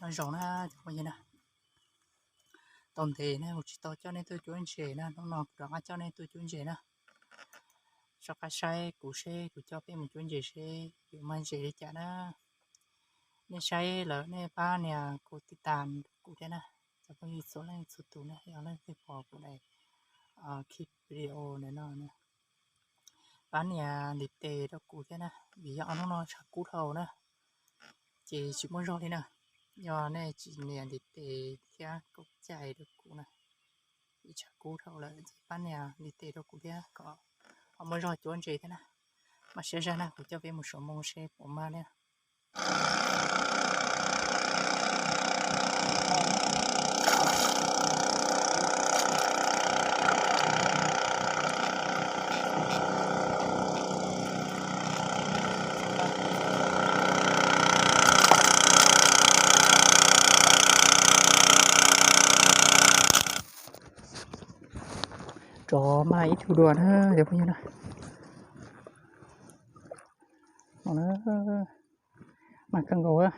Nyob zoo na cov phooj ywg na, tau ntev na kuv tsis tau coj nej tuaj cuab ntses na, hnub no kuv rov qab coj nej tuaj cuab ntses na. Soj qab saib kuv seb kuv coj peb mus cuab ntses seb yuav mag ntses li cas na. Nej saib lawm nej pab nias kuv tiv tas rau kuv thiab na, cov phooj ywg txhua leej txhua tus na, yog leej twg pom kuv daim clip video ntawm no na, pab nias ntiv tes rau kuv thiab na, vim yog ob hnub no tshav kub dhau na, ces tsis muaj zog li na. Yog nej tsis nias ntiv tes thiab kaum cai rau kuv na, vim tshav kub dhau lawm ces pab nias ntiv tes rau kuv thiab kom ho muaj zog cuab ntses thiab na. Mas siab zaj na, kuv coj peb mus saum moo seb puas mag na. Rov mag ib tug dua na cov phooj ywg na. Mag kawg nkaus.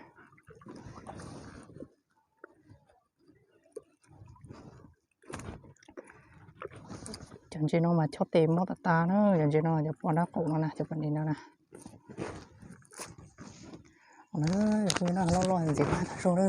Cov ntses no mas chob tes mob tas tas na, cov ntses no cov pom nraub qaum no na, cov pom ntses no na. Cov phooj ywg na, loj loj ntxiv qab tag zog na.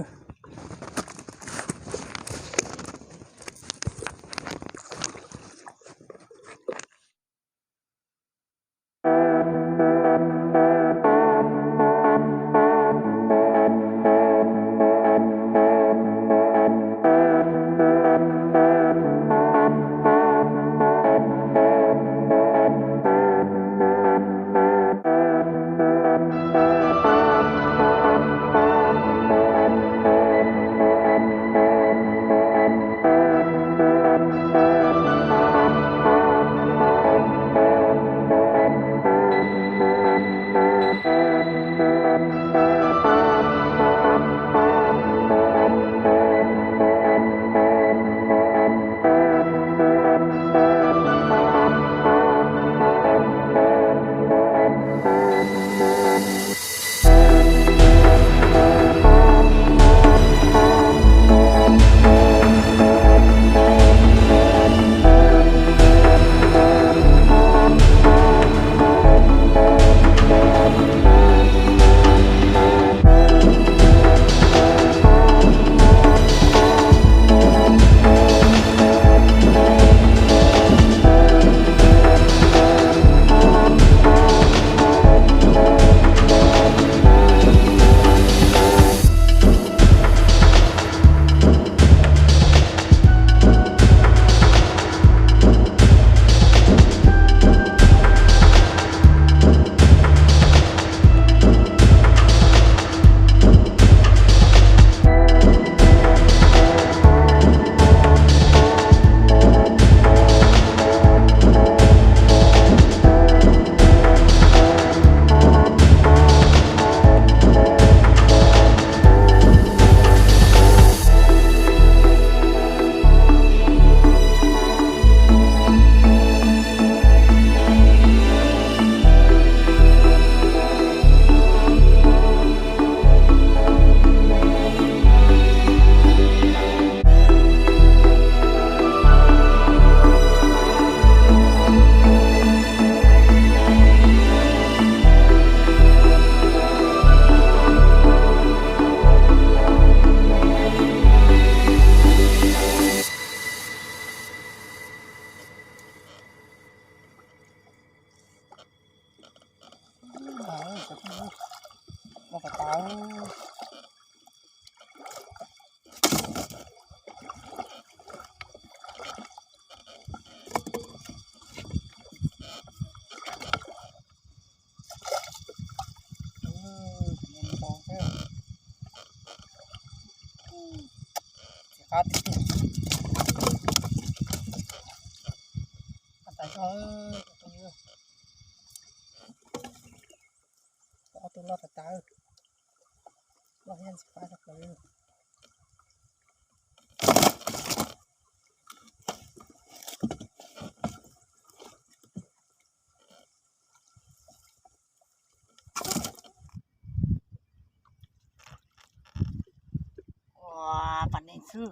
Ces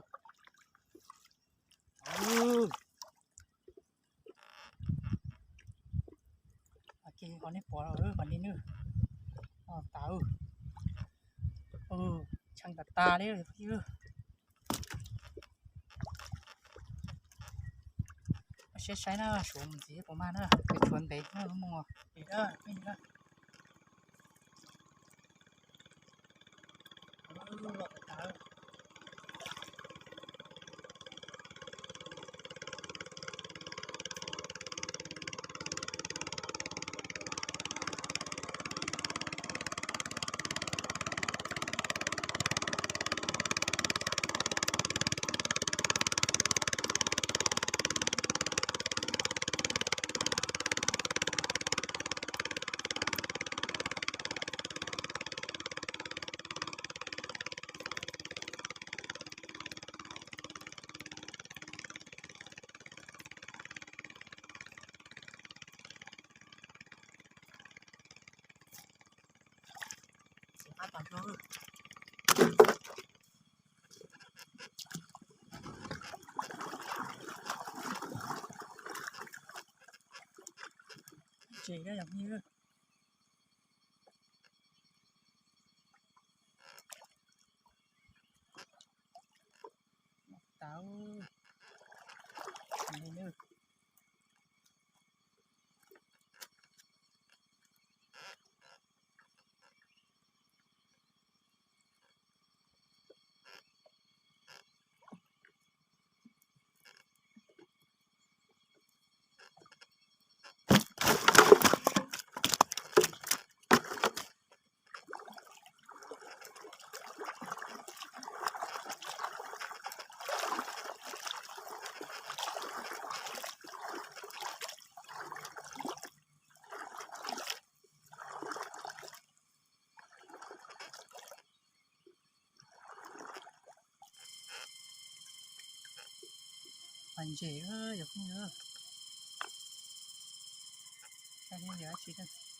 qhov nej pom los qhov nej nws tas, tshee tas tas li. Saib saib na, suav mus ntxiv puas mag na, tshuav ntev na, lub moo li na. Ces tau. Pas ntses yog phooj ywg, saib yog dab tsi.